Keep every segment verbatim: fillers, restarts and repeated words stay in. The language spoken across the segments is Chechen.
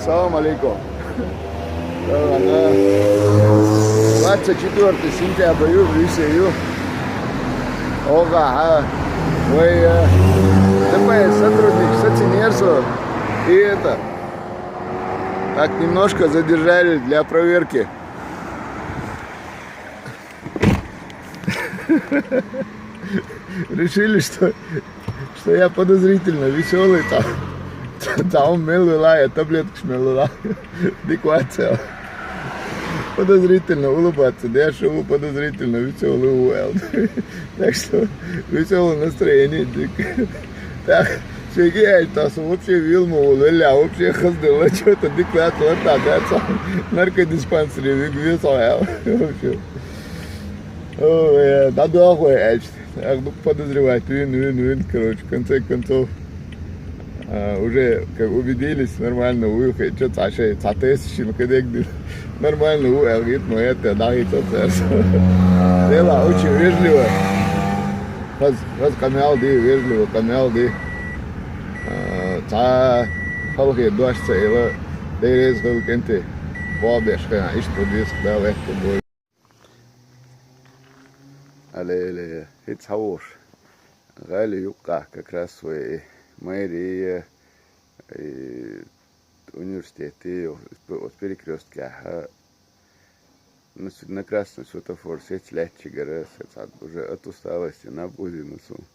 Салам алейкум. Э, двадцать четвёртое сентября, висею. Огаха. Вай, э, Д П С сотрудник, стационерство. И это. Так, немножко задержали для проверки. Решили, что, что я подозрительно веселый, там, там мел вела, я таблетки мел вела. Адеквация. Подозрительно улыбаться, да я шо подозрительно веселый уэл. Так что веселое настроение, дик. Так, сегодня я вообще вилма улыля, вообще хаздыла, что-то адекват, вот так, это наркодиспансере, вигвесал, вообще. Ой, да, да, охуеть. Так, ну, подозревать, вин, вин, вин, короче, в конце концов, а, уже как убедились, нормально уехать, что-то ошей, соответственно, когда где нормально уехать, но это, да, и то, это. Дело очень вежливо. Раз, раз камял, да, вежливо, камял, да. А, та, халхи, дождь, это, да, резко, кенты. Бобеш, конечно, что здесь, да, легко будет. Алло, алло, хӀинца хьан волуш? ГӀали юккъехь как раз вай мэрия, и университет, и оцу перекрёсткехь, на с-, на красный светофор сеца лаьттачигара, сан цхьа уже от усталости наб узина суна.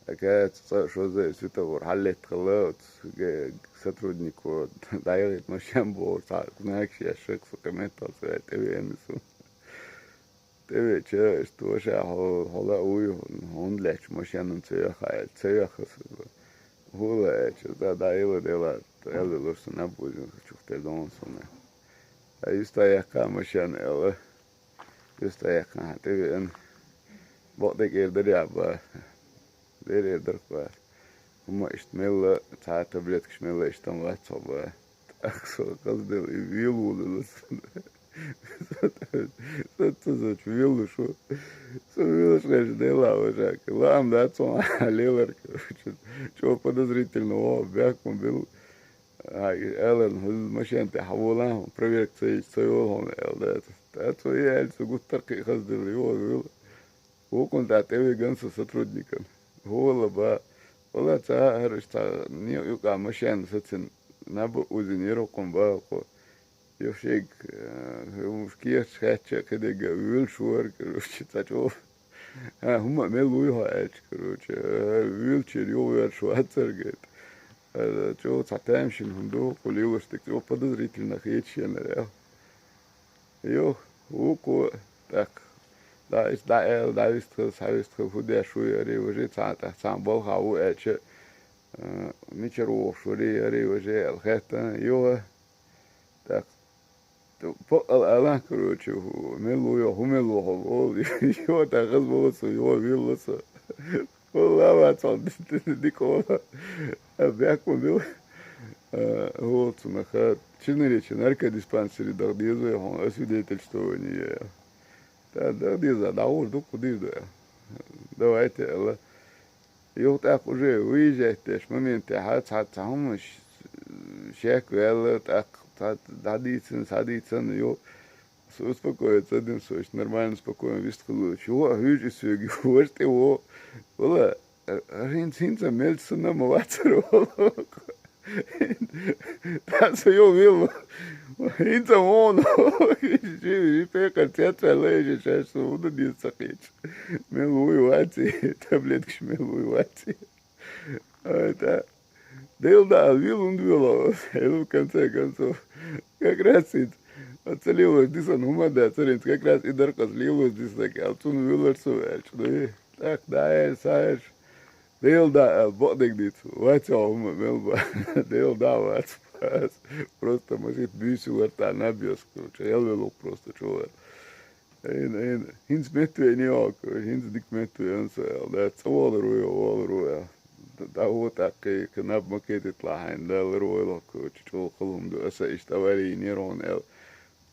Ака цкъа шозза светофор хьаллеттахьала, оцу г-, сотруднико дӀаяхийта машен бохуш, цхьа знакаш еш, шек со кхин метталц ваьлла тӀевеана суна. ТӀевеача, иштта ваша, хьо, хьо лаа вуй, хьуна лаьттачу машенан ца йоьхна аьлла, ца йоьхна аса. ХӀула аьлча, да, да, ила дела, аьлла луш сан наб узина чух тера дона суна. Ткъа юста яьккха машен аьлла. Юста яьккхина хьан тӀевеана. Бакъдерг эр дарехь бан. Дерриг дарх бац. ХӀумма иштта мелла, цхьа таблеткаш мелла, иштта ма вац хьо бан. ТӀаккха со хазделла и вела волуьйлу сан. Сан ца зачу велалуш ву. Со велаш гӀайша дела вожак. Лаам дац хьуна лелар. ЧӀогӀа подозрительно вогӀу, бехк ма билла. Ай, аьлларна, хӀуьлла машен тӀе хьан волахь, проверка ца йича, ца йолу хьуна аьлла дац. ТӀаккха цо и аьлла, со гуттар а кхин хазделла, йогӀу вела. Вукхунна тӀе тӀевигна со сотрудникан. ХӀула бан. Вала ца хаьара, цхьа некъа юкъа машен сацина, наб а узина, яра хӀокхунна бан хӀокхо. Юха шега, э, хӀумаш кехаташ хаьттича а, кхидерг а вуьйлуш вара, короче, цхьа чӀогӀа. ХӀан, хӀумма а мел вуй хьо аьлча, короче, э, вуьйлучера юхаверш вацара, гайта. Э, чӀогӀа цхьа тамашийна хӀума ду, кху лелош дерг чӀогӀа подозрительно хеташ енара. Юха, вукхо, тӀаккха, дӀа, иштта дӀа аьлла, дӀавистхила, схьавистхила, хӀун деш вуй, ари, важи, цхьа, тӀаккха цхьана балхахь ву аьлча, э, мичара вогӀуш вари, ари, важи, аьлла хаьттина, юха, тӀаккха, баккъал ала, короче, хӀу, мел ву йо, хӀун мел ву хьо, олу, юха, тӀаккха хаза волу со, юха, вилла со. Валла вац хьо дика волу. Бехк ма билла. Э, хӀула цунах, э, Чинаречу наркодиспансере даха деза вай хьуна, освидетельствование. ТӀаккха даха деза, дӀагӀур ду, кху дийр ду. Давайте, аьлла. Юха тӀаккха уже выезжать деш моментехь, цхьа, цхьа хӀума ш-, шек ваьлла, тӀаккха цхьа дӀадийцина, схьадийцина, юха Со успокоиться дина, со иштта нормально, спокойно вистхуьлуьйтуш. Юха а хьуьжу и соьга, важа тӀе во. Вала, хӀинца, хӀинца мелча санна ма вацара, вала. Тан со йо вилла. ХӀинца вон. Ши, ши пекхар цецваьлла, и ши шаьш со хӀунда деза ца кхеча. Мел вуй ваций, таблеткаш мел вуй ваций. Ай, та. Дела даа, вилла хӀунда вело? Хьела, в конце концов. Как раз хӀинца. Ца лелош дисан хӀума а дац, хӀинца как раз и дара-кх аса лелош дисаниг аьлла, цунна вуьйлар со аьлча, дуй. ТӀаккха дӀааьлла, схьаьжча, Дела даа аьлла, бакъдерг дийца. Вац хьо хӀума мел бан. Дела даа вац. Вац. Просто масийтта буьйса вара тӀаккха наб йоьсу, короче, ялвелла ву просто чӀогӀа. Айна, айна. ХӀинца меттавеана йо хьо, хӀинца дика меттавеана со аьлла, да, цкъа волур ву йо, волур ву аьлла. ДӀа-, дӀа ву тӀаккха, кхин наб ма кхетийталахь хьайна, Дала лар войла хьо, короче, чӀогӀа хала хӀума ду, аса иштта авария йинера хьуна аьлла.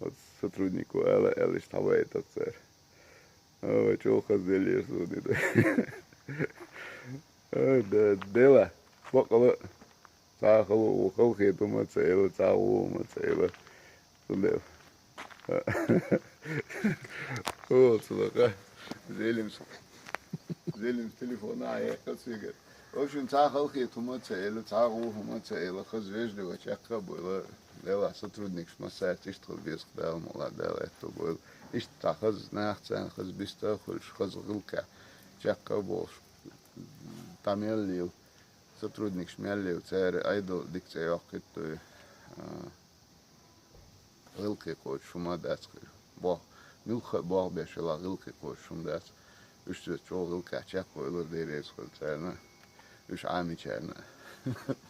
Оцу сотруднико ала, аьлла, иштта хьаваийтар цара. Ой, чӀогӀа хазделлера суна и ду. Ой, да, дела, бакъала. Цхьа хала ву, халахетар ма ца элира, цхьа гӀо ма ца элира. Цундела. О, цунах. Зелимс. Зелимс телефона а яьккха цигара. В общем, цхьа халахетар ма ца элира, цхьа гӀо ма ца элира, хаза вежливо чаккха а бовла. Делахь сотрудникаш массаьрца иштта хила беза, Дала мукъ лахь, Дала аьтто бойла. Иштта цхьа хаза нах царна хаза биста а хуьлуш, хаза гӀиллакхехь чаккха а болуш. ДӀа мел лела, сотрудникаш мел лела, цара Ӏедал дика цӀе йоккхуьйту. А, гӀиллакхе кхочуш хӀума дац хир. Бох, муьлхха а болх беш хилахь, гӀиллакхе кхочуш хӀума дац. Уьш цо чӀогӀа гӀиллакхехь чекхвойлура, Дела реза хуьлда царна. Уьш Ӏамийчарна.